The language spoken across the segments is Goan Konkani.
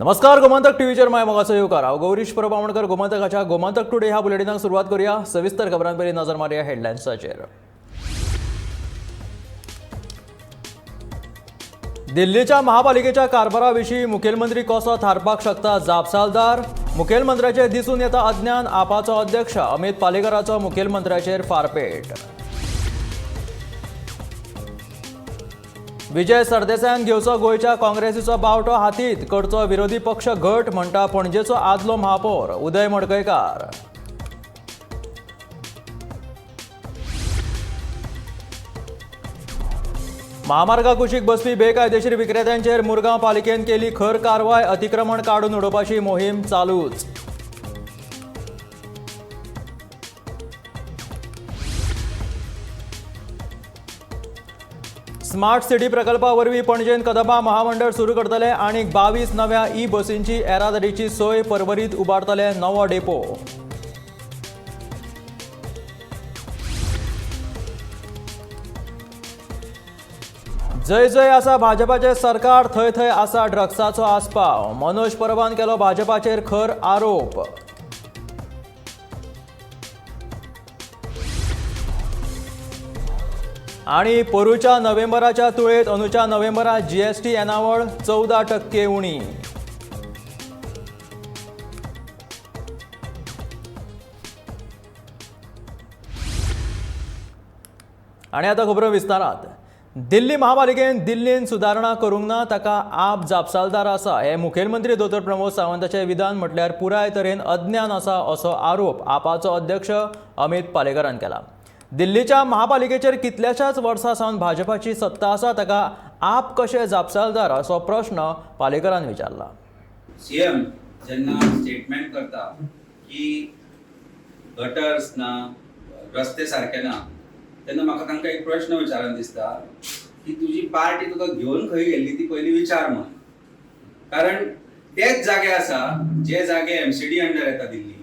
नमस्कार, गोमंतक टीव्हीचेर माय मोगाचो येवकार. हांव गौरीश परब आमोणकर. गोमंतकाच्या गोमंतक टुडे ह्या बुलेटिनाक सुरवात करूया. सविस्तर खबरां पयलीं नजर मारया हेडलायन्साचेर. दिल्लीच्या महापालिकेच्या कारभारा विशीं मुखेलमंत्री कसो थारपाक शकता जापसालदार? मुखेलमंत्र्याचेर दिसून येता अज्ञान. आपाचो अध्यक्ष अमित पालेकराचो मुखेलमंत्र्याचेर फारपेट. विजय सरदेसायान घेवचो गोंयच्या काँग्रेसीचो बावटो हातीत, करचो विरोधी पक्ष घट, म्हणटा पणजेचो आदलो महापौर उदय मडकयकार. महामार्गा कुशीक बसपी बेकायदेशीर विक्रेत्यांचेर मुरगांव पालिकेन केली खर कारवाय. अतिक्रमण काडून उडोवपाची मोहीम चालूच. स्मार्ट सिटी प्रकल्पा वरवीं पणजेन कदंबा महामंडळ सुरू करतले. आनीक 22 नव्या ई बसींची येरादारीची सोय. परवरीत उबारतले नवो डेपो. जय जय आसा भाजपाचे सरकार, थंय थंय आसा ड्रग्साचो आस्पाव. मनोज परबान केलो भाजपाचेर खर आरोप. आणि पोरूच्या नोव्हेंबराच्या तुळेत अंदूच्या नोव्हेंबरात जीएसटी येणावळ 14% उणी. आणि आता खबरो विस्तारात. दिल्ली महापालिकेन दिल्लीन सुदारणा करूंक ना, ताका आप जापसालदार आसा, हे मुखेलमंत्री दोतोर प्रमोद सावंताचें विधान म्हटल्यार पुराय तरेन अज्ञान आसा, असो आरोप आपाचो अध्यक्ष अमित पालेकरान केला. दिल्लीच्या महापालिकेचेर कितल्याशाच वर्सां सावन भाजपाची सत्ता आसा, ताका आप कशे जापसालदार, असो प्रश्न पालेकरान विचारला. सीएम जेन्ना स्टेटमेंट करता की गटर्स ना, रस्ते सारके ना, तेन्ना म्हाका तांकां एक प्रश्न विचारन दिसता की तुजी पार्टी तुका घेवन खंय गेल्ली ती पयलीं विचार म्हण. कारण तेच जागे आसा जे जागे एमसीडी अंडर येता दिल्ली,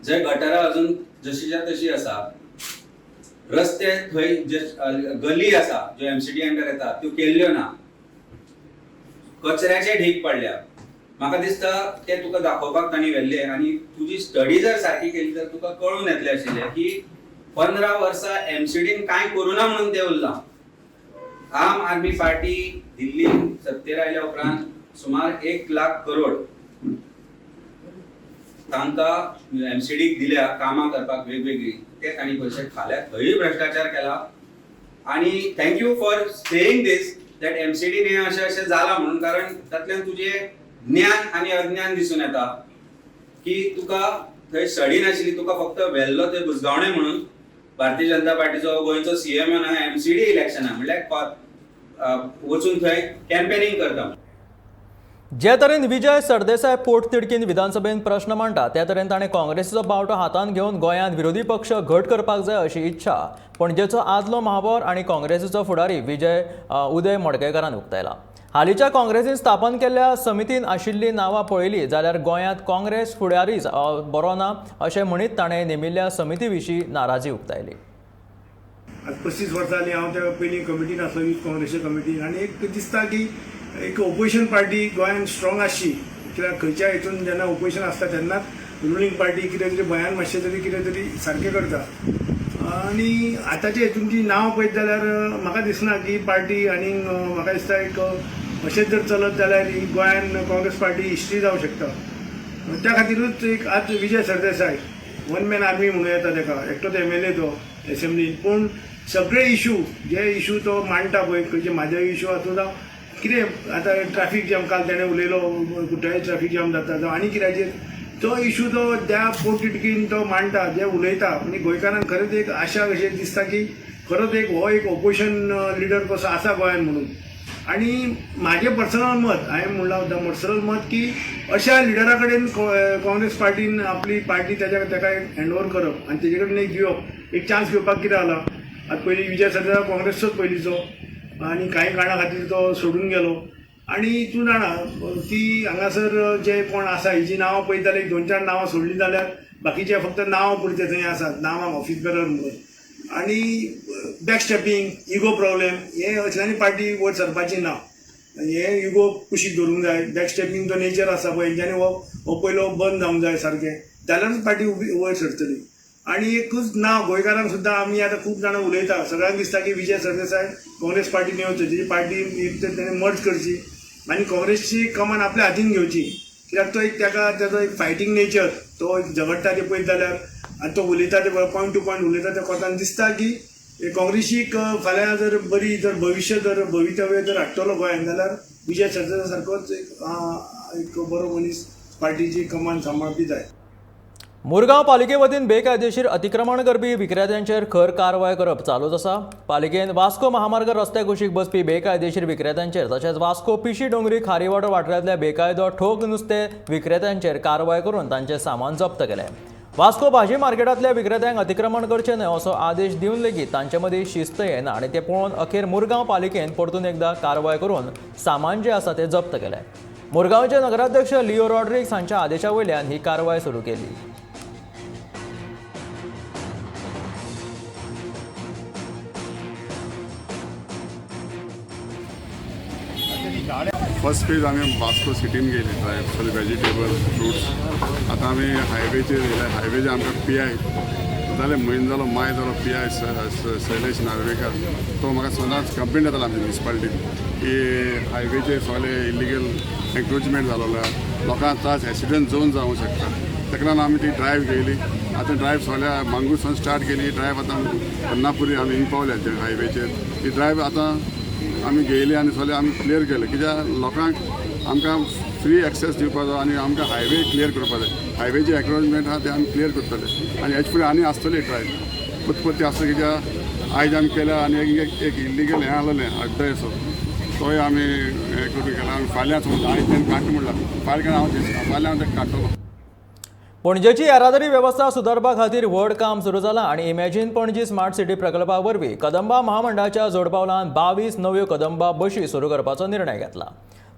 जंय गटरां अजून जशीच्या तशी आसा, रस्ते थंय जे गली आसा ज्यो एमसीडी अंडर येता त्यो केल्ल्यो ना, कचऱ्याचे ढीग पडल्या. म्हाका दिसता ते तुका दाखोवपाक तांणी व्हेल्ले आनी तुजी स्टडी जर सारकी केली तर तुका कळून येतलें आशिल्लें की 15 वर्सां एमसीडीन कांय करूं ना म्हणून ते उरलां. आम आदमी पार्टी दिल्लीन सत्तेर आयल्या उपरांत सुमार 1 लाख करोड तांकां एमसीडीक दिल्या कामां करपाक वेगवेगळी. ते तांणी पयशे खाल्या, थंयूय भ्रश्टाचार केला. आणि thank you for saying this that एमसीडीन हें अशें अशें जालां म्हणून, कारण तातल्यान तुजें ज्ञान आनी अज्ञान दिसून येता की तुका थंय स्टडी नाशिल्ली, तुका फक्त व्हेल्लो ते बुजगावणे म्हणून. भारतीय जनता पार्टीचो गोंयचो सीएम एमसीडी इलेक्शना म्हणल्यार वचून थंय कॅम्पेनिंग करता. जे तरेन विजय सरदेसाय पोटतिडकीन विधानसभेन प्रश्न मांडटा, त्या तरेन ताणें काँग्रेसीचो बावटो हातांत घेवन गोंयांत विरोधी पक्ष घट करपाक जाय, अशी इच्छा पणजेचो आदलो महापौर आनी काँग्रेसीचो फुडारी विजय उदय मडकयकारान उक्तायला. हालींच्या काँग्रेसीन स्थापन केल्ल्या समितीन आशिल्लीं नांवां पळयली जाल्यार गोंयांत काँग्रेस फुडारीच बरो ना, अशें म्हणीत ताणें नेमिल्ल्या समिती विशीं नाराजी उक्तायली. आज 35 वर्सां जालीं हांव त्या पयलीं कमिटीन आसलो, यूथ काँग्रेसच्या कमिटीन. आनी एक दिसता की एक ओपोजिशन पार्टी गोंयान स्ट्रॉंग आसची, कित्याक खंयच्या हितून जेन्ना ओपोजिशन आसता तेन्नाच रुलींग पार्टी कितें तरी भंयान मातशें तरी कितें तरी सारकें करता. आनी आतांच्या हितून ती नांव पळयत जाल्यार म्हाका दिसना की पार्टी आनीक, म्हाका दिसता एक अशेंच जर चलत जाल्यार ही गोंयान काँग्रेस पार्टी हिस्ट्री जावं शकता. त्या खातीरूच एक आज Vijay Sardesai one man army म्हणूं येता ताका. एकटोच एमएलए तो एसेंब्लीन, पूण सगळे इशू, जे इशू तो मांडटा पळय, खंयचे म्हादय इशू आसूं जावं कितें, आतां ट्रॅफीक जॅम काल तेणें उलयलो, कुठ्ठाळे ट्रॅफीक जॅम जाता, जावं आनी कित्याचेर तो इशू तो त्या पोटतिडकीन तो मांडटा, जे उलयता, म्हणजे गोंयकारांक खरेंच एक आशा कशी दिसता की खरोच एक हो एक ओपोजिशन लिडर कसो आसा गोंयान म्हणून. आनी म्हाजें पर्सनल मत, हांवें म्हणलां सुद्दां पर्सनल मत की अशा लिडरा कडेन काँग्रेस पार्टीन आपली पार्टी तेज्या ताका हँड ओवर करप आनी तेजे कडेन एक घेवप, एक चान्स घेवपाक कितें जालां. आतां पयलीं विजय सरदेसाय काँग्रेसचोच पयलींचो आनी कांय कारणां खातीर तो सोडून गेलो. आनी तूं जाणा की हांगासर जे कोण आसा हेजी नांवां पळयत जाल्यार एक दोन चार नांवां सोडलीं जाल्यार बाकीचे फक्त नांवां पुरते थंय आसात, नांवां ऑफीस बेरर म्हणून. आनी बॅक स्टेपींग, इगो प्रॉब्लेम, हे असल्यांनी पार्टी वयर सरपाची ना. हे इगो कुशीक दवरूंक जाय. बॅक स्टेपिंग जो नेचर आसा पळय हेंच्यांनी हो पयलो बंद जावंक जाय सारकें, जाल्यारूच पार्टी उबी वयर सरतली. आनी एकूच ना, गोंयकारांक सुद्दां आमी आतां खूब जाणां उलयता, सगळ्यांक दिसता की विजय सरदेसाय काँग्रेस पार्टीन येवचो, तेजी पार्टी एक तर तेणें मर्ज करची आनी काँग्रेसची कमान आपल्या हातीन घेवची. कित्याक तो एक ताका तेजो एक फायटींग नेचर, तो एक झगडटा ते पळयत जाल्यार आनी तो उलयता ते पॉयंट टू पॉयंट उलयता ते कोतान दिसता की काँग्रेसीक फाल्यां जर बरी जर भविश्य जर भवितव्य जर हाडटलो गोंयान जाल्यार विजय सरदेसाय सारकोच एक बरो मनीस पार्टीची कमान सांबाळपी जाय. मुरगांव पालिके वतीन बेकायदेशीर अतिक्रमण करपी विक्रेत्यांचेर खर कारवाय करप चालूच आसा. पालिकेन वास्को महामार्ग रस्त्या कुशीक बसपी बेकायदेशीर विक्रेत्यांचेर तशेंच वास्को पिशी डोंगरी खारीवाडो वाठारांतल्या बेकायदो ठोक नुस्तें विक्रेत्यांचेर कारवाय करून तांचें सामान जप्त केलें. वास्को भाजी मार्केटांतल्या विक्रेत्यांक अतिक्रमण करचें न्हय असो आदेश दिवन लेगीत तांचे मदीं शिस्त येना आनी तें पळोवन अखेर मुरगांव पालिकेन परतून एकदा कारवाय करून सामान जें आसा तें जप्त केलें. मुरगांवचे नगराध्यक्ष लिओ रॉड्रिग्स हांच्या आदेशा वयल्यान ही कारवाय सुरू केली. फर्स्ट फेज आमी वास्को सिटीन गेली ड्रायव, सगळे वेजिटेबल फ्रुट्स. आतां आमी हायवेचेर येयले. हायवेचेर आमकां पी I जाले म्हयनो जालो, माय जालो पी I Shailesh Narvekar, तो म्हाका सदांच कंप्लेन येतालो आमच्या म्युनिसिपालिटीन की हायवेचेर सगळे इलिगल एन्क्रोचमेंट जालोलो आहा, लोकांक त्रास एक्सिडंट जावन जावंक शकता. ताका लागून आमी ती ड्रायव घेयली. आतां ड्रायव सगळ्या मांगूरसून स्टार्ट केली ड्रायव, आतां अन्नापुरी आमी हिंग पावल्या हायवेचेर. ही ड्रायव आतां आमी घेयली आनी सगळें आमी क्लियर केलें, कित्याक लोकांक आमकां फ्री एक्सेस दिवपाचो आनी आमकां हायवे क्लियर करपाक जाय. हायवेचे एन्क्रोचमेंट आहा ते आमी क्लियर करतले आनी हेच फुडें आनी आसतली ड्रायव पत्ती आसतली, कित्याक आयज आमी केल्या आनी एक एक इल्लिगल हें आसलेलें अड्डो असो, तोय आमी हें करून केला. आमी फाल्यां समज आयज तेणें काडटा म्हणलां, फाल्यां हांव फाल्यां हांव तें काडटलो. पणजेची येरादारी वेवस्था सुदारपा खातीर व्हड काम सुरू जालां आनी इमॅजीन पणजी स्मार्ट सिटी प्रकल्पा वरवीं कदंबा महामंडळाच्या जोडपावलान 22 नव्यो कदंबा बशी सुरू करपाचो निर्णय घेतला.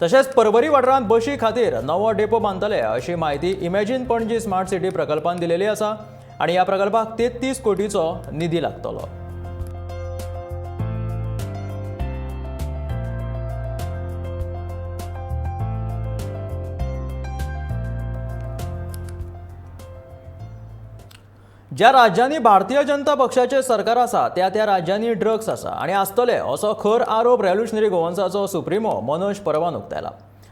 तशेंच परवरी वाठारांत बशी खातीर नवो डेपो बांदतले अशी म्हायती इमॅजीन पणजी स्मार्ट सिटी प्रकल्पान दिलेली आसा आनी ह्या प्रकल्पाक 33 कोटीचो निधी लागतलो. ज्या राज्यांनी भारतीय जनता पक्षाचे सरकार आसा त्या त्या राज्यांनी ड्रग्स आसा आनी आसतले असो खर आरोप रेव्होल्युशनरी गोवन्साचो सुप्रिमो मनोज परबान उक्तायला.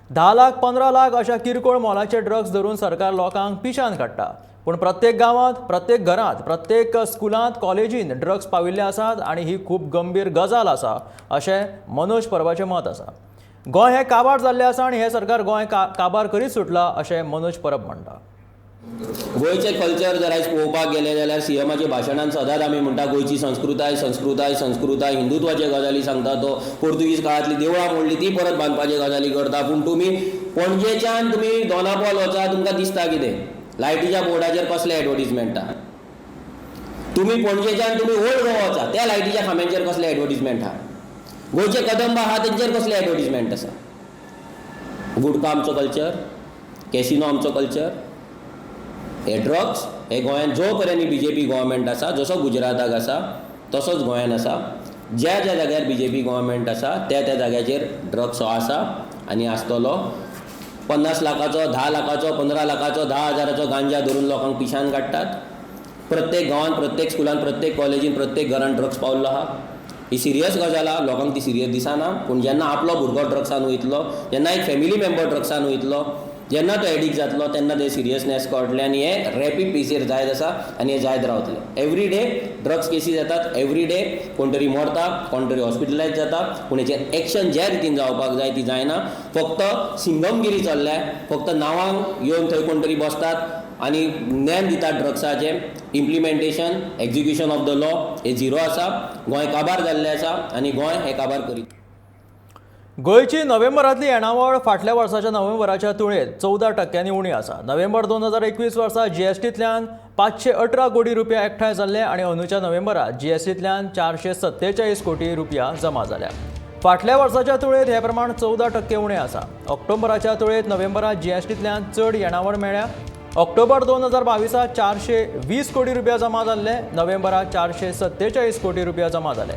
10 लाख 15 लाख अशा किरकोळ मोलाचे ड्रग्स धरून सरकार लोकांक पिशान काडटा, पूण प्रत्येक गांवांत, प्रत्येक घरांत, प्रत्येक स्कुलांत, कॉलेजीन ड्रग्स पाविल्ले आसात आनी ही खूब गंभीर गजाल आसा अशें मनोज परबाचें मत आसा. गोंय हें काबार जाल्लें आसा आनी हें सरकार गोंय काबार करीत सुटलां अशें मनोज परब म्हणटा. गोंयचें कल्चर जर आयज पळोवपाक गेलें जाल्यार सीएमाच्या भाशणान सदांच आमी म्हणटा गोंयची संस्कृताय संस्कृताय संस्कृताय, हिंदुत्वाचे गजाली सांगता तो, पोर्तुगीज काळांतली देवळां मोडली ती परत बांदपाचे गजाली करता. पूण तुमी पणजेच्यान तुमी दोनापावल वचा, तुमकां दिसता कितें लायटीच्या बोर्डाचेर कसले एडवर्टीजमेंट आहा. तुमी पणजेच्यान तुमी ओल्ड गोवा वचा, त्या लायटीच्या खांब्यांचेर कसले एडवर्टीजमेंट आहा. गोंयचे कदंब आहा तेंचेर कसले एडवर्टीजमेंट आसा. गुटखा आमचो कल्चर, कॅसिनो आमचो कल्चर, हे ड्रग्स हे गोंयांत जो पर्यंत बी जे पी गव्हर्मेंट आसा, जसो गुजराताक आसा तसोच गोंयांत आसा. ज्या ज्या जाग्यार बी जे पी गव्हर्मेंट आसा त्या त्या जाग्याचेर ड्रग्स हो आसा आनी आसतलो. 50 लाखाचो, 10 लाखाचो, 15 लाखाचो, 10 हजाराचो गांजा धरून लोकांक पिशान काडटात. प्रत्येक गांवांत, प्रत्येक स्कुलांत, प्रत्येक कॉलेजीन, प्रत्येक घरान ड्रग्स पावल्लो आहा. ही सिरियस गजाल आहा, लोकांक ती सिरियस दिसना. पूण जेन्ना आपलो भुरगो ड्रग्सान वयतलो, जेन्ना एक फॅमिली मेम्बर ड्रग्सान वयतलो, जेन्ना तो एडिक्ट जातलो, तेन्ना ते सिरियसनेस कळटलें आनी हे रॅपीड पेसीर जायत आसा आनी हे जायत रावतले. एवरी डे ड्रग्स केसीस येतात, एवरी डे कोण तरी मरता, कोण तरी हॉस्पिटलायज जाता, पूण हेचेर एक्शन ज्या रितीन जावपाक जाय ती जायना. फक्त सिंगमगिरी चल्ल्या, फक्त नांवांक येवन थंय कोण तरी बसतात आनी ज्ञान दितात ड्रग्साचें. Implementation, execution of the law हे झिरो आसा. गोंय काबार जाल्लें आसा आनी गोंय हें काबार करीत. गोंयची नोव्हेंबरांतली येणावळ फाटल्या वर्साच्या नोव्हेंबराच्या तुळेंत 14% उणी आसा. नोव्हेंबर 2021 वर्सा जीएसटींतल्यान 518 कोटी रुपया एकठांय जाल्ले आनी अंदूच्या नोव्हेंबरात जीएसटींतल्यान 447 कोटी रुपया जमा जाल्या. फाटल्या वर्साच्या तुळेंत हे प्रमाण 14% उणें आसा. ऑक्टोबराच्या तुळेंत नोव्हेंबरात जीएसटींतल्यान चड येणावळ मेळ्ळ्या. ऑक्टोबर 2022 420 कोटी रुपया जमा जाल्ले, नोव्हेंबरात 447 कोटी रुपया जमा जाले.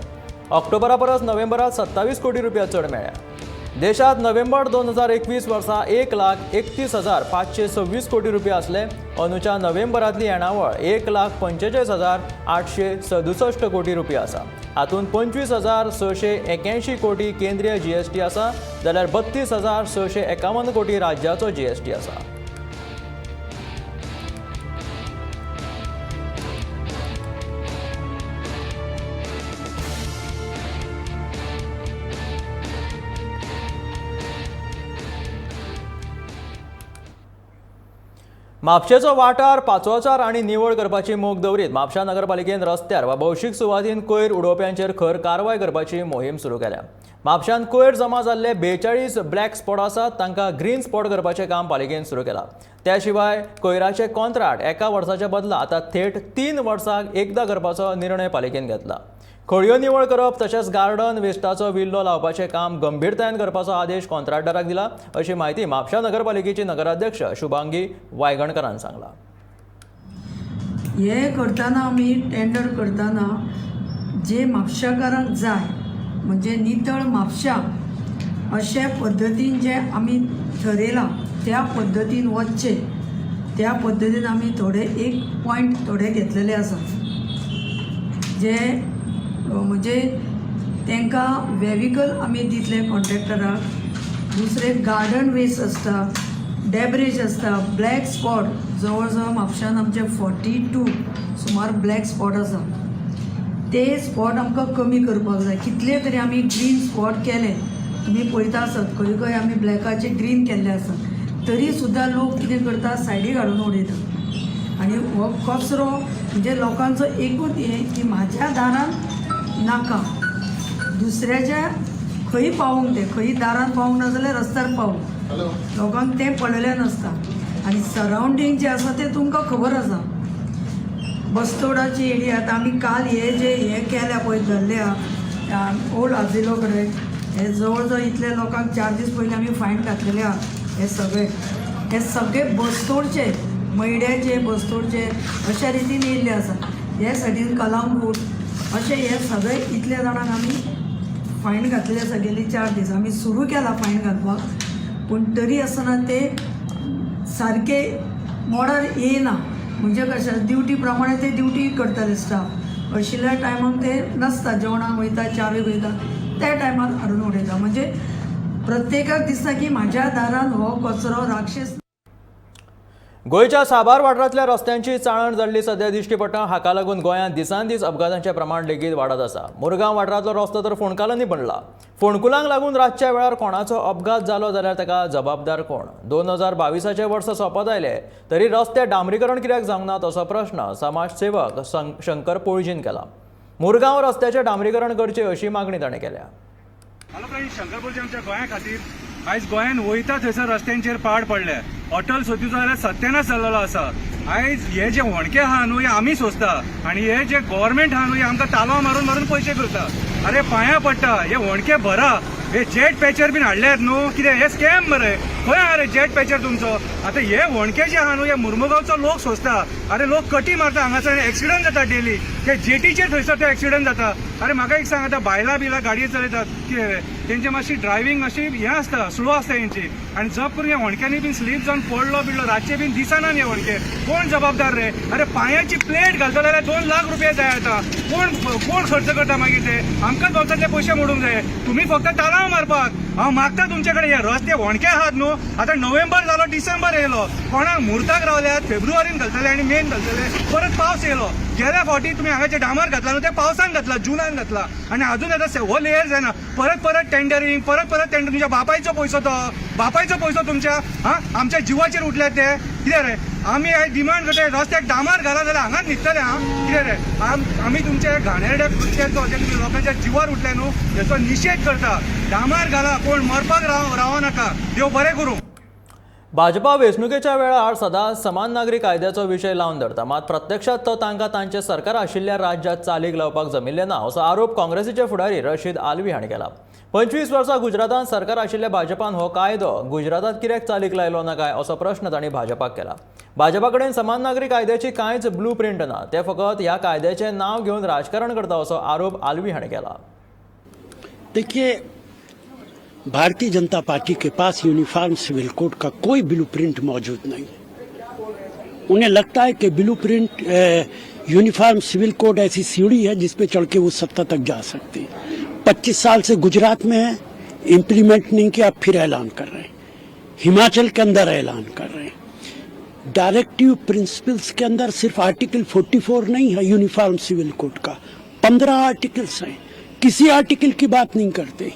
ऑक्टोबरा परस नोव्हेंबरात 27 कोटी रुपया चड मेळ्ळ्या. देशात नोव्हेंबर 2021 वर्सा 1,31,526 कोटी रुपया आसले. अंदूच्या नोव्हेंबरांतली येणावळ 1,45,867 कोटी रुपया आसा. हातूंत 25,681 कोटी केंद्रीय जीएसटी आसा, जाल्यार 32,651 कोटी राज्याचो जीएसटी आसा. म्हापशेचो वाठार पाचवोचार आनी निवळ करपाची मोख दवरीत म्हापशा नगरपालिकेन रस्त्यार वा भौशीक सुवातीन कोयर उडोवप्यांचेर खर कारवाय करपाची मोहीम सुरू केल्या. म्हापशांत कोयर जमा जाल्ले 42 ब्लॅक स्पॉट आसात, तांकां ग्रीन स्पॉट करपाचें काम पालिकेन सुरू केलां. त्या शिवाय कोयराचे कॉन्ट्राक्ट एका वर्साच्या बदला आतां थेट 3 वर्सांक एकदां करपाचो निर्णय पालिकेन घेतला. खळयो निवळ करप तशेंच गार्डन वेस्टाचो विल्लो लावपाचें काम गंभीरतायेन करपाचो आदेश कॉन्ट्राक्टराक दिला, अशी म्हायती म्हापशा नगरपालिकेची नगराध्यक्ष शुभांगी वायगणकरान सांगला. हे करतना आमी टेंडर करतना जे म्हापशाकारांक जाय म्हणजे नितळ म्हापशा अशे पद्दतीन जे आमी थरयलां त्या पद्दतीन वचचें, त्या पद्दतीन आमी थोडे एक पॉयंट थोडे घेतलेले आसा जे म्हणजे तांकां वेविकल आमी दितले कॉन्ट्रॅक्टराक. दुसरें गार्डन वेस्ट आसता, डेब्रेज आसता, ब्लॅक स्पॉट जवळ जवळ म्हापशान आमचे 42 सुमार ब्लॅक स्पॉट आसा. ते स्पॉट आमकां कमी करपाक जाय. कितले तरी आमी ग्रीन स्पॉट केले, तुमी पळयता आसत खंय खंय आमी ब्लॅकाचे ग्रीन केल्ले आसा, तरी सुद्दां लोक कितें करता सायडीक हाडून उडयता. आनी हो कचरो म्हणजे लोकांचो एकूच हें की म्हाज्या दारान नाका, दुसऱ्याच्या खंय पावोंक तें खंय दारान पावोंक ना जाल्यार रस्त्यार पावोंक, लोकांक तें पळयलें नासता. आनी सरावंडींग जें आसा तें तुमकां खबर आसा. बस्तोडाची एरिया आतां आमी काल हे जे हे केल्या पळय धरल्या ओल्ड आजिलो कडेन, हे जवळ जवळ इतले लोकांक 4 दीस पयलीं आमी फायन घातलेले आहा. हे सगळे बस्तोडचे मयड्याचे बस्तोडचे अशा रितीन येयल्ले आसा. हे सायडीन कलांगूट अशे हे सगळे इतले जाणांक आमी फायन घातलेले आसा. गेली 4 दीस आमी सुरू केला फायन घालपाक, पूण तरी आसतना ते सारके मोडार येयना. म्हणजे कशें ड्युटी प्रमाणे ते ड्युटी करताले स्टाफ, अशिल्ल्या टायमाक ते नासता, जेवणाक वयता, च्यावेक वयता, त्या टायमार हाडून उडयता. म्हणजे प्रत्येकाक दिसता की म्हाज्या दारान हो कचरो राक्षस. गोंयच्या साबार वाठारांतल्या रस्त्यांची चाळण जाल्ली सध्या दिश्टी पडटा. हाका लागून गोंयांत दिसान दीस अपघातांचें प्रमाण लेगीत वाडत आसा. मुरगांव वाठारांतलो रस्तो तर फोंडकालांनी बनला. फोंडकुलांक लागून रातच्या वेळार कोणाचो अपघात जालो जाल्यार ताका जबाबदार कोण? 2022 वर्स सोंपत आयलें तरी रस्ते डांबरीकरण कित्याक जावंक ना असो प्रश्न समाजसेवक शंकर पोळजीन केला. मुरगांव रस्त्याचें डांबरीकरण करचें अशी मागणी ताणें केल्या. हॅलो फ्रेंड, शंकर पोळजी आमच्या गोंया खातीर आयज गोंयान वयता थंयसर रस्त्यांचेर पाड पडले. अटल सेतूचो जाल्यार सत्यानाश जाल्लो आसा. आयज हे जे होणके आहा न्हू हे आमी सोंसता आनी हे जे गव्हर्मेंट आहा न्हू हे आमकां तालांव मारून मारून पयशे करता. अरे पांया पडटा, हे होणके भरा, हे जेट पॅचर बीन हाडल्यात न्हू, कितें हे स्कॅम मरे? खंय आहा रे जेट पॅचर तुमचो? आतां हे होणके जे आहा न्हू हे मुर्मुगांवचो लोक सोंसता. अरे लोक कटी मारता हांगासर, एक्सिडंट जाता डेली, ते जेटीचेर थंयसर ते एक्सिडंट जाता. अरे म्हाका एक सांग, आतां बायलां बिलां गाडये चलयतात कितें तेंचे मातशी ड्रायव्हींग मातशी हें आसता, स्लो आसता तेंची, आनी जप करून ह्या होणक्यांनी बीन स्लीप जावन पडलो बिडलो, रातचे बीन दिसना न्ही होणके, कोण जबाबदार रे? अरे पांयाची प्लेट घालतले जाल्यार 2 लाख रुपया जाय. आतां कोण कोण खर्च करता मागीर? ते आमकांच बोल्सांतले पयशे मोडूंक जाय. तुमी फक्त तालांव मारपाक. हांव मागता तुमचे कडेन, हे रस्ते होणके आहात न्हू, आतां नोव्हेंबर जालो, डिसेंबर येयलो, कोणाक म्हुर्ताक रावल्यात, फेब्रुवारीन घालतले आनी मेन घालतले, परत पावस येयलो. गेल्या फावटी तुमी हांगाचे डांबर घातला न्हू, ते पावसान घातला, जुनान घातला, आनी अजून आतां हो लेयर जायना. परत परत टेंडरींग, परत परत टेंडर. तुमच्या बापायचो पयसो, तो बापायचो पयसो तुमच्या हा आमच्या जिवाचेर उठल्या ते. कितें रे आमी हे डिमांड करता, रस्त्याक डांबर घाला जाल्यार हांगाच न्हिदतले. हा कितें रे आमी तुमच्या घाणेरड्या कृत्याचो, जे तुमी लोकांच्या जिवार उठले न्हू, हेचो निशेध करता. डांबर घाला, कोण मरपाक रावो नाका. देव बरें करूं. भाजपा वेंचणुकेच्या वेळार सदांच समान नागरी कायद्याचो विशय लावन धरता, मात प्रत्यक्षात तो तांकां तांचें सरकार आशिल्ल्या राज्यांत चालीक लावपाक जमिल्लें ना असो आरोप काँग्रेसीचे फुडारी रशीद आलवी हांणी केला. 25 वर्सां गुजरातांत सरकार आशिल्ल्या भाजपान हो कायदो गुजरातांत कित्याक चालीक लायलो ना काय असो प्रश्न तांणी भाजपाक केला. भाजपा कडेन समान नागरी कायद्याची कांयच ब्लू प्रिंट ना, ते फकत ह्या कायद्याचें नांव घेवन राजकारण करता असो आरोप आलवी हांणी केला. देखिए, भारतीय जनता पार्टी के पास यूनिफॉर्म सिविल कोड का कोई ब्लूप्रिंट मौजूद नहीं है। उन्हें लगता है कि ब्लूप्रिंट, यूनिफॉर्म सिविल कोड ऐसी सीढ़ी है जिस पे चढ़ के वो सत्ता तक जा सकती है। 25 साल से गुजरात में है, इम्प्लीमेंट नहीं किया, फिर ऐलान कर रहे हैं। हिमाचल के अंदर ऐलान कर रहे हैं। डायरेक्टिव प्रिंसिपल्स के अंदर सिर्फ आर्टिकल 44 नहीं है यूनिफॉर्म सिविल कोड का, 15 आर्टिकल्स हैं। किसी आर्टिकल की बात नहीं करते।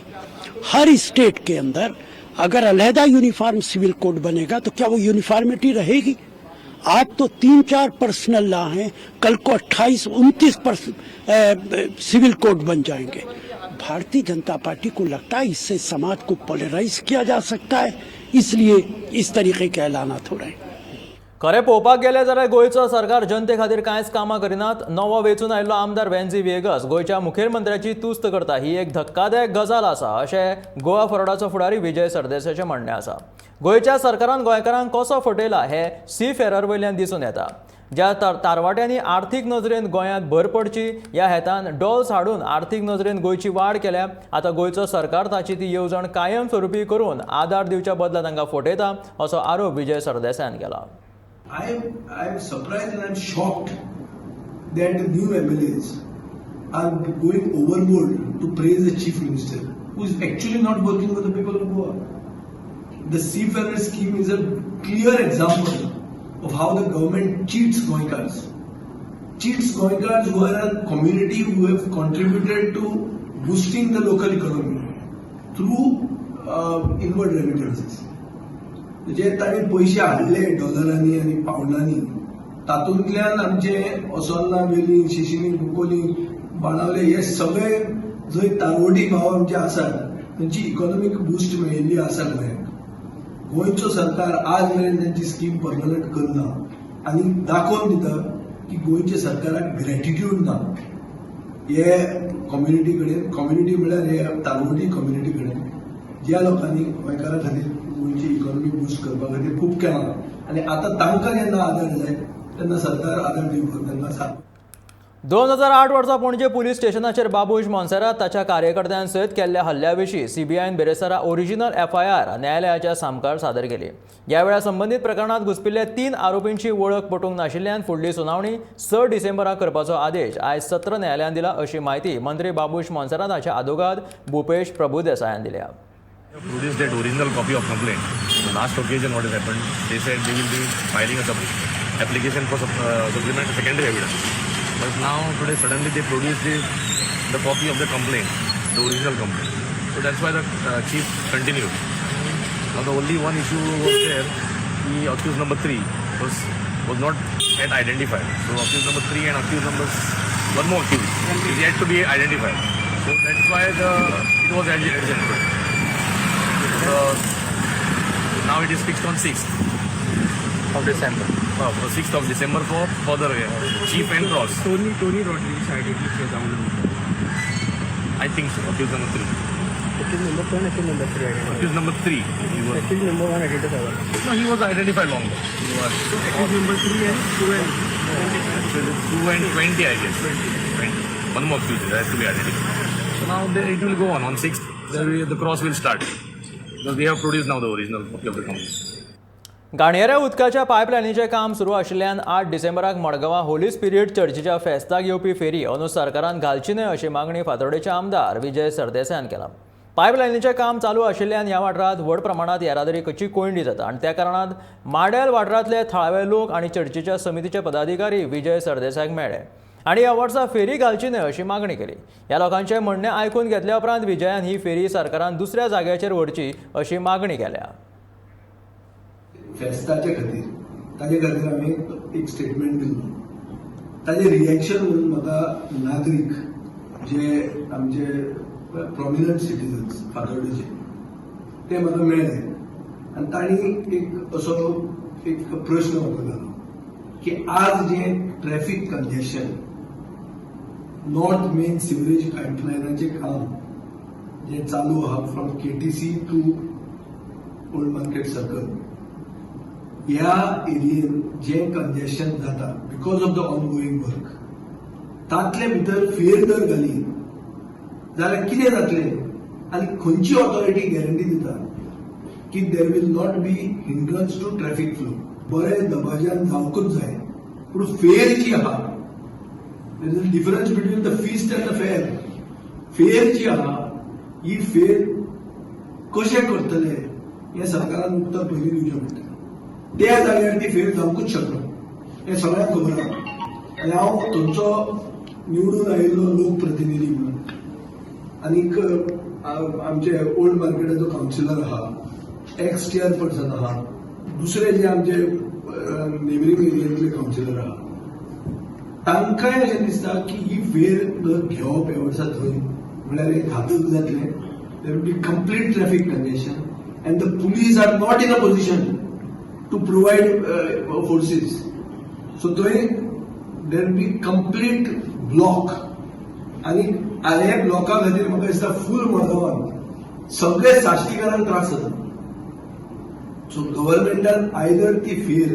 हर स्टेट के अंदर अगर अलहदा यूनिफॉर्म सिविल कोड बनेगा तो क्या वो यूनिफॉर्मिटी रहेगी? आज तो तीन चार पर्सनल लॉ हैं, कल को 28 29 सिविल कोड बन जाएंगे। भारतीय जनता पार्टी को लगता है इससे समाज को पोलराइज किया जा सकता है, इसलिए इस तरीके के ऐलानात हो रहे हैं। खरें पळोवपाक गेलें जाल्यार गोंयचो सरकार जनते खातीर कांयच कामां करिनात। नवो वेंचून आयिल्लो आमदार वेन्झी व्हिएगस गोंयच्या मुखेलमंत्र्याची तुस्त करता ही एक धक्कादायक गजाल आसा अशें गोवा फॉरवर्डाचो फुडारी विजय सरदेसायाचें म्हणणें आसा। गोंयच्या सरकारान गोंयकारांक कसो फटयला हें सी फेरर वयल्यान दिसून येता। ज्या तारवाट्यांनी आर्थीक नजरेन गोंयांत भर पडची ह्या हेतान डॉल्स हाडून आर्थीक नजरेन गोंयची वाड केल्या, आतां गोंयचो सरकार ताची ती येवजण कायम स्वरुपी करून आदार दिवच्या बदला तांकां फटयता असो आरोप विजय सरदेसायान केला। I am surprised and I'm shocked that the new MLAs are going overboard to praise the chief minister, who is actually not working for the people of Goa. The Seafarer scheme is a clear example of how the government cheats Goenkars. Cheats Goenkars who are a community who have contributed to boosting the local economy through inward remittances. जे तांणी पयशे हाडले डॉलरांनी आनी पावंडांनी, तातूंतल्यान आमचे असोल्णा, वेलींग, शिशिनी, कुंकोली, बाणावले हे सगळे जंय तारवटी भाव आमचे आसात तांची इकॉनॉमीक बुस्ट मेळिल्ली आसा गोंयाक। गोंयचो सरकार आज मेरेन तांची स्कीम परमनंट करना आनी दाखोवन दिता की गोंयच्या सरकाराक ग्रॅटिट्यूड ना हे कम्युनिटी कडेन। कम्युनिटी म्हळ्यार हे तारवटी कम्युनिटी कडेन, ज्या लोकांनी गोंयकारां खातीर, गोंयची इकॉनॉमी बुस्ट करपा खातीर खूब केलां आनी आतां तांकां जेन्ना आदार जाय तेन्ना सरकार आदार दिवपाक तांकां साथ 2008 वर्सा पणजे पुलीस स्टेशनाचेर बाबूश मोन्सेरात ताच्या कार्यकर्त्यां सयत केल्ल्या हल्ल्या विशीं सीबीआयन बिरेस्तारा ओरिजिनल एफआयआर न्यायालयाच्या सामकार सादर केली। ह्या वेळार संबंदीत प्रकरणांत घुसपिल्ल्या तीन आरोपींची वळख पटूंक नाशिल्ल्यान फुडली सुनावणी 6 डिसेंबराक करपाचो आदेश आयज सत्र न्यायालयान दिला अशी म्हायती मंत्री बाबूश मोन्सेरात हाचे आदोगाद भूपेश प्रभुदेसायान दिल्या। Produce that original copy of complaint. The last occasion what has happened, they said they will be filing a application for supplement secondary evidence. But now today suddenly they produced the copy of the complaint, the original complaint. So that's why the chief continued. Now the only one issue was there, the accused number three was not yet identified. So accused number three and accused number one more accused is yet to be identified. So that's why the it was adjourned today. Now it is fixed on 6th of December. Oh, 6th of December for further chief and cross. Tony Rodrigues identified down. I think so. Accused number three. Accused number one, accused number three identified. Accused number three. He was, Accused number one identified. No, he was identified long ago. He was Accused number three and two and 2 and 20, I guess. 20. One more accused has to be identified. So now it will go on. On 6th, the cross will start. Because we have produced now the original copy of the complaint. घाणयाऱ्या उदकाच्या पायपलायनीचें काम सुरू आशिल्ल्यान 8 डिसेंबराक मडगांवां होली स्पिरीट चर्चीच्या फेस्ताक येवपी फेरी अंदू सरकारान घालची न्हय अशी मागणी फातोर्डेचे आमदार विजय सरदेसायान केला। पायपलायनीचें काम चालू आशिल्ल्यान ह्या वाठारांत व्हड प्रमाणांत येरादारीची कोंयडी जाता आनी त्या कारणान माडेल वाठारांतले थळावे लोक आनी चर्चीच्या समितीचे पदाधिकारी विजय सरदेसायाक मेळ्ळे आनी ह्या वर्सा फेरी घालची न्हय अशी मागणी केली। ह्या लोकांचें म्हणणें आयकून घेतल्या उपरांत विजयान ही फेरी सरकारान दुसऱ्या जाग्याचेर व्हरची अशी मागणी केल्या। फेस्ताच्या खातीर, ताजे खातीर हांवें एक स्टेटमेंट दिल्लो। ताजें रिएक्शन म्हणून म्हाका नागरीक जे आमचे प्रॉमिनंट सिटीजन्स फातोर्डेचे ते म्हाका मेळ्ळे आनी तांणी एक असो एक प्रश्न म्हाका घालो की आज जे traffic congestion, north main sewerage पायपलायनाचें काम जें चालू आहा from KTC to Old Market Circle, ह्या एरियेन जें कंजेशन जाता because of the ongoing work, तातले भितर फेर जर घाली जाल्यार कितें जातलें? आनी खंयची ऑथॉरिटी गॅरंटी दिता की there will not be hindrance to traffic flow? बरें दबाज्यान जावंकूच जाय, पूण फेर जी आहा, there is a difference between the feast and the fair. फेर जी आहा ही फेर कशें करतले हें सरकारान उत्तर पयलीं दिवचें पडटलें. त्या जाग्यार ती फेर जावंकूच शकना हें सगळ्यांक खबर आहा. आनी हांव थंयचो निवडून आयिल्लो लोकप्रतिनिधी म्हणून आनीक आमचे ओल्ड मार्केटाचो कावन्सिलर आहा, एक्स चेअरपर्सन आहा, दुसरे जे आमचे नेबरींग एरियेंतले कावन्सिलर आहा, तांकांय अशें दिसता की ही फेर जर घेवप ह्या वर्सा थंय म्हणल्यार हें घातक जातलें. There will be complete traffic congestion and the police are not in a position to provide forces, so थंय there will be complete block. आनी हे ब्लॉका खातीर म्हाका दिसता फूल मडगांवान सगळे साश्टीकारांक त्रास जाता. सो गव्हर्मेंटान आयदर ती फेर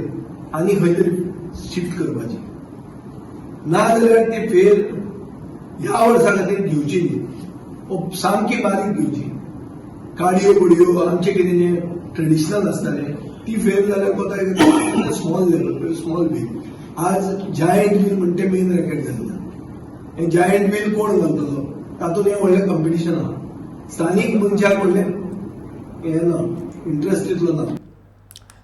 आनी खंय तरी शिफ्ट करपाची, ना जाल्यार ती फेर ह्या वर्सा खातीर घेवची न्ही, ओ सामकी बारीक घेवची, काडयो बडयो आमचे कितें जें ट्रेडिशनल आसतालें ती फेर जाल्यार कोता स्मॉल लेवल, स्मॉल व्हील. आज जायंट व्हील म्हणटे मेन रॅकेट जाल्लें. हें जायंट व्हील कोण घालतलो? तातूंत हें व्हडलें कॉम्पिटिशन आहा. स्थानीक मनशाक व्हडलें हें ना, इंट्रस्ट तितलो ना.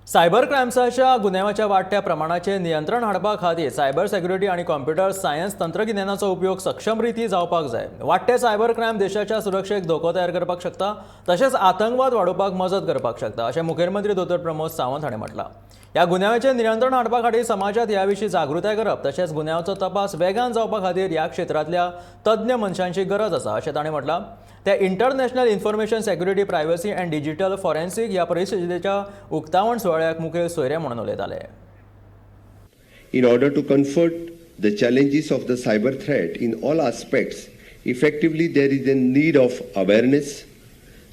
सायबर क्रायम्साच्या गुन्यांवाच्या वाडट्या प्रमाणाचेर नियंत्रण हाडपा खातीर सायबर सेक्युरिटी आनी कॉम्प्युटर सायन्स तंत्रगिन्यानाचो उपयोग सक्षम रिती जावपाक जाय. वाडटे सायबर क्रायम देशाच्या सुरक्षेक धोको तयार करपाक शकता, तशेंच आतंकवाद वाडोवपाक मजत करपाक शकता, अशें मुखेलमंत्री दोतोर प्रमोद सावंत हांणी म्हटलां. ह्या गुन्यांवाचें नियंत्रण हाडपा खातीर समाजात ह्या विशीं जागृताय करप तशेंच गुन्यांवाचो तपास वेगान जावपा खातीर ह्या क्षेत्रांतल्या तज्ञ मनशांची गरज आसा, अशें तांणी म्हटलां. ते International Information Security, Privacy and Digital Forensic ह्या परिशदेच्या उक्तावण सुवाळ्याक मुखेल सोयरे म्हणून उलयताले. In order to confront the challenges of the cyber threat in all aspects effectively, there is a need of awareness,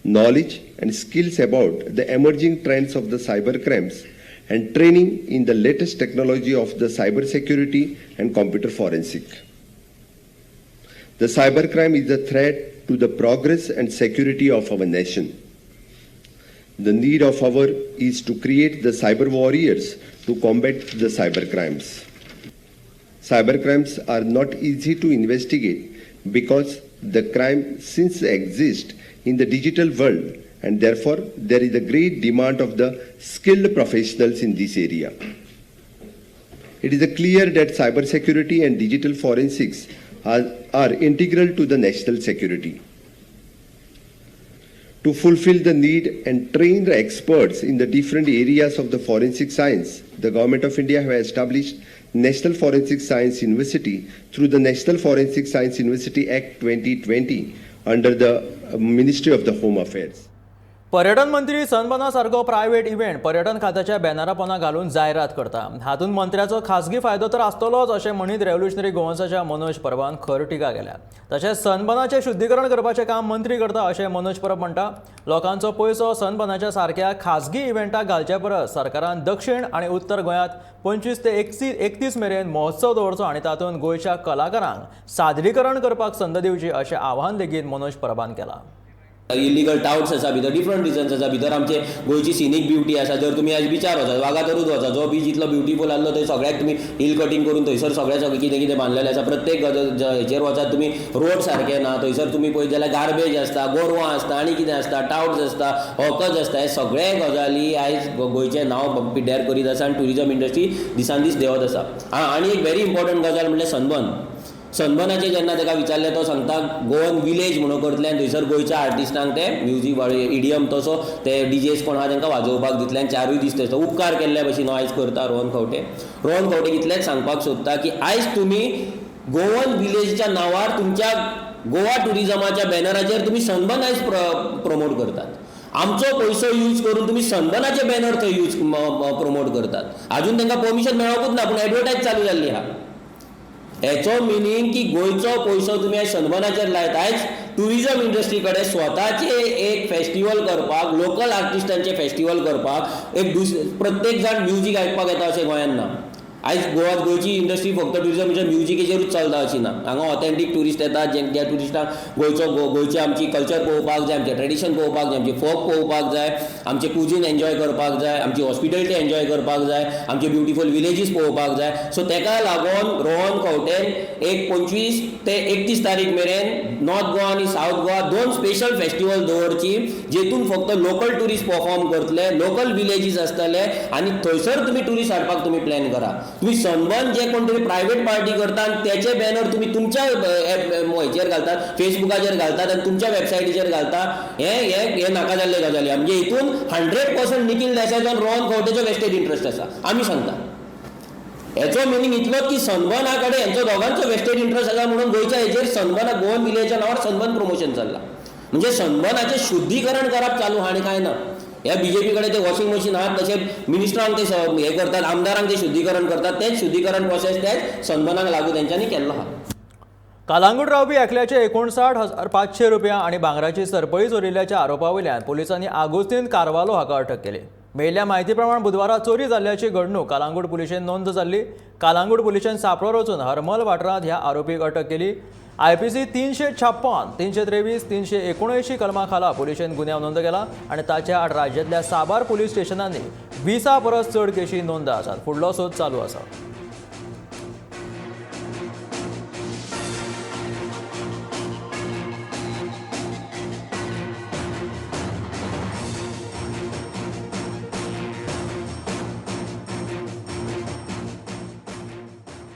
knowledge, and skills about the emerging trends of the cyber crimes and training in the latest technology of the cyber security and computer forensic. The cybercrime is a threat to the progress and security of our nation. The need of our is to create the cyber warriors to combat the cyber crimes. Cyber crimes are not easy to investigate because the crime since exists in the digital world, and therefore there is a great demand of the skilled professionals in this area. It is a clear that cybersecurity and digital forensics are integral to the national security. To fulfill the need and train the experts in the different areas of the forensic science, the Government of India has established National Forensic Science University through the National Forensic Science University Act 2020 under the Ministry of the Home Affairs. पर्यटन मंत्री सनबर्ना सारको प्रायव्हेट इव्हेंट पर्यटन खात्याच्या बॅनरा पोंदा घालून जायरात करता. हातूंत मंत्र्याचो खासगी फायदो तर आसतलोच, अशें म्हणीत रेव्होल्युशनरी गोवन्साच्या मनोज परबान खर टिका केल्या. तशेंच सनबर्नाचें शुद्धीकरण करपाचें काम मंत्री करता, अशें मनोज परब म्हणटा. लोकांचो पयसो सनबर्नाच्या सारक्या खासगी इव्हेंटाक घालचे परस सरकारान दक्षिण आनी उत्तर गोंयांत 25 ते 31 मेरेन महोत्सव दवरचो आनी तातूंत गोंयच्या कलाकारांक सादरीकरण करपाक संद दिवची, अशें आवाहन लेगीत मनोज परबान केलां. इलिगल टावट्स आसा भितर, डिफरंट रिजन्स आसा भितर. आमचे गोंयची सिनीक ब्युटी आसा. जर तुमी आयज बिचार वचात, वागातोरूच वचा, जो बीच इतलो ब्युटिफूल आहलो, थंय सगळ्याक तुमी हिल कटींग करून थंयसर सगळें सगळें कितें कितें बांदलेलें आसा. प्रत्येक हेचेर वचात तुमी, रोड सारके ना. थंयसर तुमी पळयत जाल्यार गार्बेज आसता, गोरवां आसता आनी कितें आसता, टावट्स आसता, हॉकर्स आसता. हे सगळे गजाली आयज गोंयचें नांव पिड्ड्यार करीत आसा आनी ट्युरिजम इंडस्ट्री दिसान दीस देंवत आसा. आं, आनी एक व्हेरी इम्पॉर्टंट गजाल म्हणल्यार सनबर्न. सनबर्नाचें जेन्ना ताका विचारलें, तो सांगता गोवन विलेज म्हणून करतले आनी थंयसर गोंयच्या आर्टिस्टांक ते म्युजीक इडियम तसो ते डीजेस कोण आहा तांकां वाजोवपाक दितले आनी 4ूय दीस थंयसर. उपकार केल्ल्या भशेन हो आयज करता रोहन खंवटे. रोहन खंवटे इतलेंच सांगपाक सोदता की आयज तुमी गोवन विलेजच्या नांवार तुमच्या गोवा ट्युरिजमाच्या बॅनराचेर तुमी सनबर्न आयज प्रमोट करतात. आमचो पयसो यूज करून तुमी सनबर्नाचे बॅनर थंय यूज प्रमोट करतात. आजून तांकां परमिशन मेळोकूच ना, पूण एडवर्टायज चालू जाल्ली आहा. हेचो मिनींग की गोंयचो पयसो तुमी आयज सनबर्नाचेर लायता. आयज ट्युरिजम इंडस्ट्री कडेन स्वताचे एक फेस्टिवल करपाक, लोकल आर्टिस्टांचे फेस्टिवल करपाक एक प्रत्येक जाण म्युजीक आयकपाक येता अशें गोंयांत ना. आयज गोवा गोंयची इंडस्ट्री फक्त ट्युरिजम म्हणजे म्युजिकेचेरूच चलता अशी ना. हांगा ऑथेंटीक ट्युरिस्ट येतात ज्या ट्युरिस्टांक गोंयचो गोंयची आमची कल्चर पळोवपाक जाय, आमचें ट्रेडिशन पळोवपाक जाय, आमची फोक पळोवपाक जाय, आमचें कुजीन एन्जॉय करपाक जाय, आमची हॉस्पिटॅलिटी एन्जॉय करपाक जाय, आमचे ब्युटिफूल विलेजीस पळोवपाक जाय. सो तेका लागून रोहन खंवटेन एक 25 ते 31 तारीख मेरेन नॉर्थ गोवा आनी सावथ गोवा 2 स्पेशल फेस्टिवल दवरची, जेतून फक्त लोकल ट्युरिस्ट परफॉर्म करतले, लोकल विलेजीस आसतले आनी थंयसर तुमी ट्युरिस्ट हाडपाक तुमी प्लॅन करा. तुम्ही सनबर्न जे कोण तरी प्रायव्हेट पार्टी करता आनी त्याचे बॅनर तुमी तुमच्या हेचेर घालतात, फेसबुकाचेर घालतात आनी तुमच्या वेबसायटीचेर घालता, हे हे हे नाका जाल्ले गजाली. म्हणजे हितून 100% निखील देसायाचो आनी रोहन खंवटेचो वेस्टेड इंट्रस्ट आसा आमी सांगता. हेचो मिनींग इतलोच की सनबर्ना कडेन हेंचो दोगांचो वेस्टेड इंट्रस्ट आसा म्हणून गोंयच्या हेचेर सनबर्ना गोवन विलेजच्या नांवार सनबर्न प्रमोशन चल्लां. म्हणजे सनबर्नाचें शुद्धीकरण करप चालू आहा आनी कांय ना. ह्या बीजेपी कडेन ते वॉशिंग मशीन आहात तशें मिनिस्टरांक ते हे करतात, आमदारांक ते शुद्धीकरण करतात, तेच शुद्धीकरण प्रोसेस तेच सनबर्नाक लागू तेंच्यांनी केल्लो आहा. कालांगूट रावपी एकल्याचे 59,500 रुपया आनी भांगराची सरपळी चोरिल्ल्याच्या आरोपा वयल्यान पोलिसांनी आगोस्तीन कार्वालो हाका अटक केली. मेळिल्ल्या म्हायती प्रमाण बुधवारा चोरी जाल्ल्याची घडणूक कालांगूट पुलिशेन नोंद जाल्ली. कालांगूट पुलिशेन सांपळो रचून हरमल वाठारांत ह्या आरोपीक अटक केली. IPC 356, 323, 379 कलमा खाला पुलिशेन गुन्यांव नोंद केला आनी ताच्या आड राज्यांतल्या साबार पुलीस स्टेशनांनी 20 परस चड केशी नोंद आसात. फुडलो सोद चालू आसा.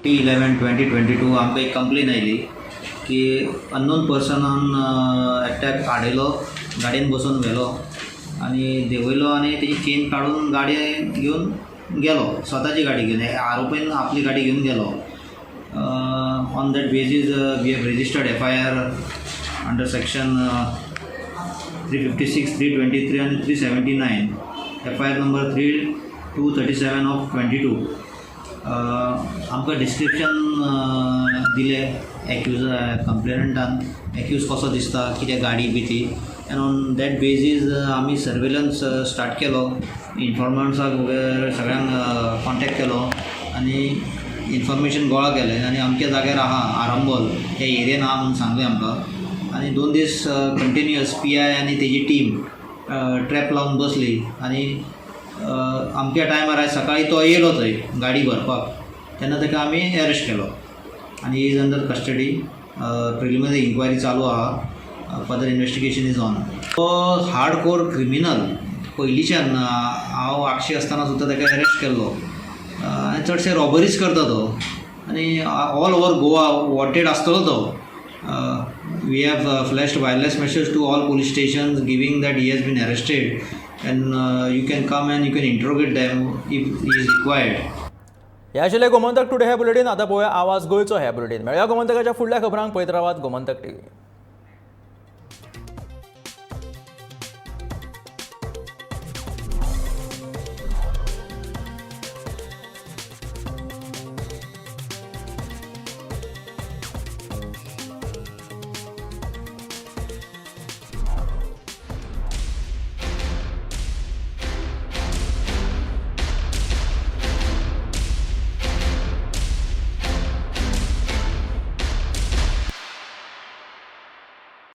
11/2022 आमकां एक कंप्लेन आयली की अननोन पर्सनान एकट्याक आडयलो, गाडयेन बसोवन व्हेलो आनी देंवयलो आनी तेजी चेन काडून गाडी घेवन गेलो, स्वताची गाडी घेवन, आरोपीन आपली गाडी घेवन गेलो. On that basis we have registered FIR under section 356, 323 आनी 379, FIR number 3237 of 22. आमकां डिस्क्रिप्शन दिलें एक्यूज कंप्लेनंटान, एक्यूज कसो दिसता, कितें गाडी बी ती, एंड ऑन that basis आमी सर्वेलन्स स्टार्ट केलो, इन्फॉर्मंट्साक वगैरे सगळ्यांक कॉन्टेक्ट केलो आनी इन्फॉर्मेशन गोळा केलें आनी अमक्या जाग्यार आहा आरंबोल ह्या एरियेन आहा म्हणून सांगलें आमकां. आनी 2 दीस कंटिन्युअस PI आनी तेजी टीम ट्रॅप लावन बसली आनी अमक्या टायमार आयज सकाळीं तो येयलो थंय गाडी भरपाक, तेन्ना ताका आमी एरेस्ट केलो आनी is under custody. Preliminary inquiry चालू आहा, फर्दर इन्वेस्टिगेशन is on. तो हार्ड कोर क्रिमिनल पयलींच्यान, हांव आगशी आसतना सुद्दां ताका एरेस्ट केल्लो आनी चडशे रॉबरीज करता तो आनी ऑल ओवर गोवा वॉन्टेड आसतलो तो. We have flashed wireless message to all police stations giving that he has been arrested and you can come and you can interrogate them if he is required. हे आशिल्लें गोमंतक टुडे हे बुलेटीन. आतां पळोवया आवाज गोंयचो हे बुलेटीन. मेळया गोमंतकाच्या फुडल्या खबरांक. पळयत रावात गोमंतक टीव्ही.